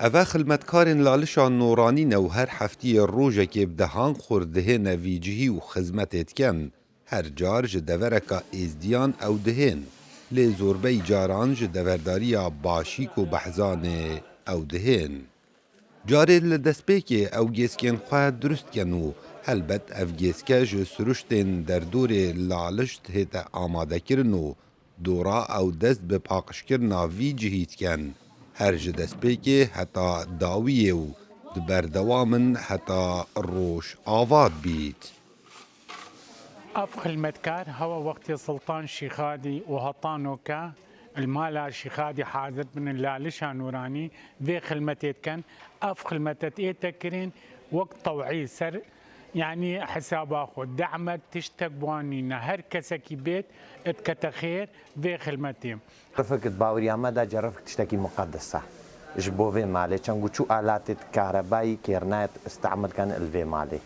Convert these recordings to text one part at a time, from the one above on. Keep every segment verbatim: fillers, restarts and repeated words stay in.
Eve xilmetkarên Lalişa Noranî ne û her heftiyê rojekê bi dehan xurt dihêne vî cihî û xizmetê dikin. Her car ji devereka êzdiyan ew dihên, lê zorbey caran ji deverdariya Başîk û Behzanê ew dihên. Carê li destpêkê ew gêskên xwe durust ken û helbet ev gêske ji siruştên derdorê Laliş dihête amadekirin û dora ew dest bi paqijkirina vî cihî diken. Her ji destpêkê heta dawiyê û di berdewam in heta roj ava dibît. Ev xilmetkar hewa wextê Sultan Şîxadî û Hetanoke li mala Şîxadî hazir bin, li Lalişa Nûranî vê xilmetê dikin. Ev xilmete tê te kirin wek tewî ser, yanî hesaba xwe, demek tiştek bi wan nîne. Her kesekî bêt, dikete xêr vê xilmetê. Rifik di baweriya me de cerifik tiştekî muqedes e. Ji bo vê malê çend ku çû alatê karebayî kêrnayet istemil ken li vê malê.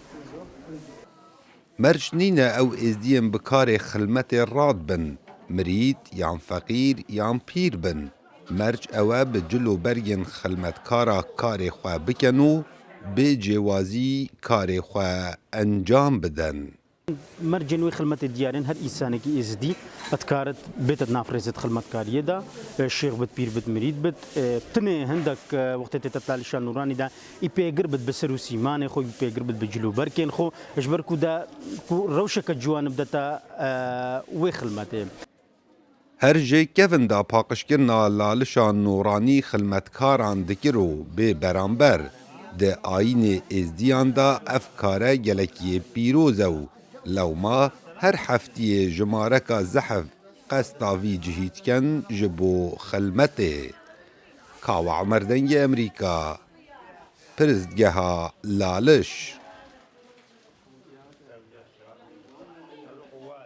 Merc nîne ew êzdiyên bi karê xilmetê radibin, mirîd yan feqîr yan pîr bin. Merc ew e bi cil û bergên xilmetkara karê xwe bikin û bê cêwazî karê xwe encam bidin. Mercên wê xilmetê diyar in, her însanekî êzidî dikare bête di nav rêzê di xilmetkariyê de, e, şêx bit, pîr bit, mirîd bit, e, tinê hindek, e, wextê tête Lalişa Nûranî de î pêgir bit bi ser û sîmanê xwe, î pêgir bit bi cil û berkên xwe, ji ber ku de ku rewşeke ciwan bidete, e, wê xilmetê. Her ji kevin de paqijkirina Lalişa Nûranî xilmetkaran dikir û bê beramber di ayînê êzdiyan de ev kare gelekî pîroz e û lewma her heftiyê jimareka zehf qesta vî cihî dikin ji bo xilmetê. Kawa Umer, Dengê Emerîka, Pirsgeha Laliş.